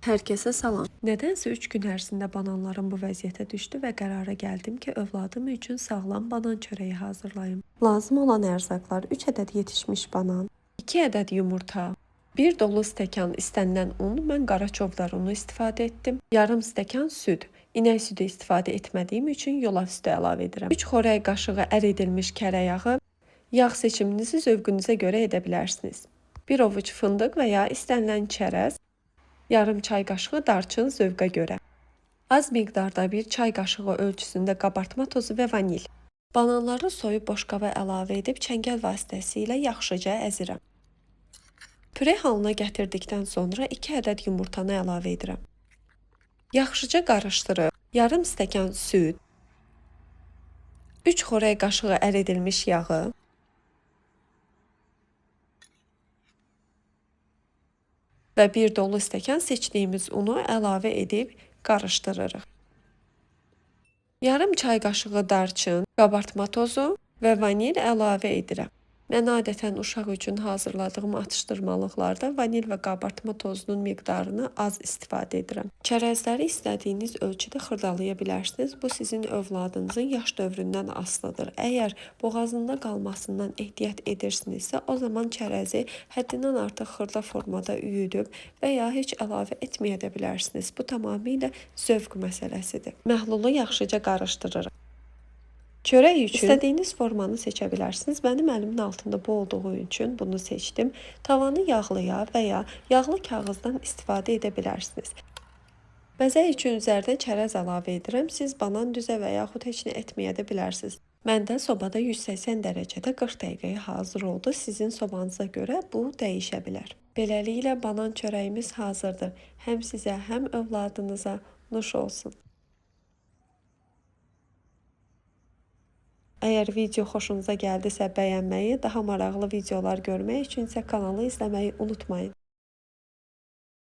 Hər kəsə salam. Nədənsə 3 gün ərzində bananlarım bu vəziyyətə düşdü və qərara gəldim ki, övladım üçün sağlam banan çörəyi hazırlayım. Lazım olan ərzaqlar: 3 ədəd yetişmiş banan, 2 ədəd yumurta, 1 dolu stəkan istənilən un, mən qara çovdar unu istifadə etdim, yarım stəkan süd. İnək südü istifadə etmədiyim üçün yulaf südü əlavə edirəm. 3 xörək qaşığı əridilmiş kərə yağı. Yağ seçiminizi zövqünüzə görə edə bilərsiniz. 1 ovuc fındıq və ya istənilən çərəz, yarım çay qaşığı darçın zövqə görə. Az miqdarda bir çay qaşığı ölçüsündə qabartma tozu və vanil. Bananları soyub boşqaba əlavə edib çəngəl vasitəsilə yaxşıca əzirəm. Püre halına gətirdikdən sonra 2 ədəd yumurtanı əlavə edirəm. Yaxşıca qarışdırıb yarım stəkan süd, 3 xörək qaşığı əridilmiş yağı, və bir dolu stəkan seçdiyimiz unu əlavə edib qarışdırırıq. Yarım çay qaşığı darçın, qabartma tozu və vanil əlavə edirəm. Mən adətən uşaq üçün hazırladığım atışdırmalıqlarda vanil və qabartma tozunun miqdarını az istifadə edirəm. Çərəzləri istədiyiniz ölçüdə xırdalaya bilərsiniz. Bu sizin övladınızın yaş dövründən asılıdır. Əgər boğazında qalmasından ehtiyat edirsinizsə, o zaman çərəzi həddindən artıq xırda formada üyüdüb və ya heç əlavə etməyə də bilərsiniz. Bu tamamilə zövq məsələsidir. Məhlulu yaxşıca qarışdırırıq. Çörək üçün istədiyiniz formanı seçə bilərsiniz. Mənim əlimin altında bu olduğu üçün bunu seçdim. Tavanı yağlıya və ya yağlı kağızdan istifadə edə bilərsiniz. Bəzək üçün üzərinə çərəz əlavə edirəm. Siz banan düzə və yaxud heç nə etməyə də bilərsiniz. Məndə sobada 180 dərəcədə 40 dəqiqəyə hazır oldu. Sizin sobanıza görə bu dəyişə bilər. Beləliklə banan çörəyimiz hazırdır. Həm sizə, həm övladınıza nuş olsun. Əgər video xoşunuza gəldisə bəyənməyi, daha maraqlı videolar görmək üçün isə kanalı izləməyi unutmayın.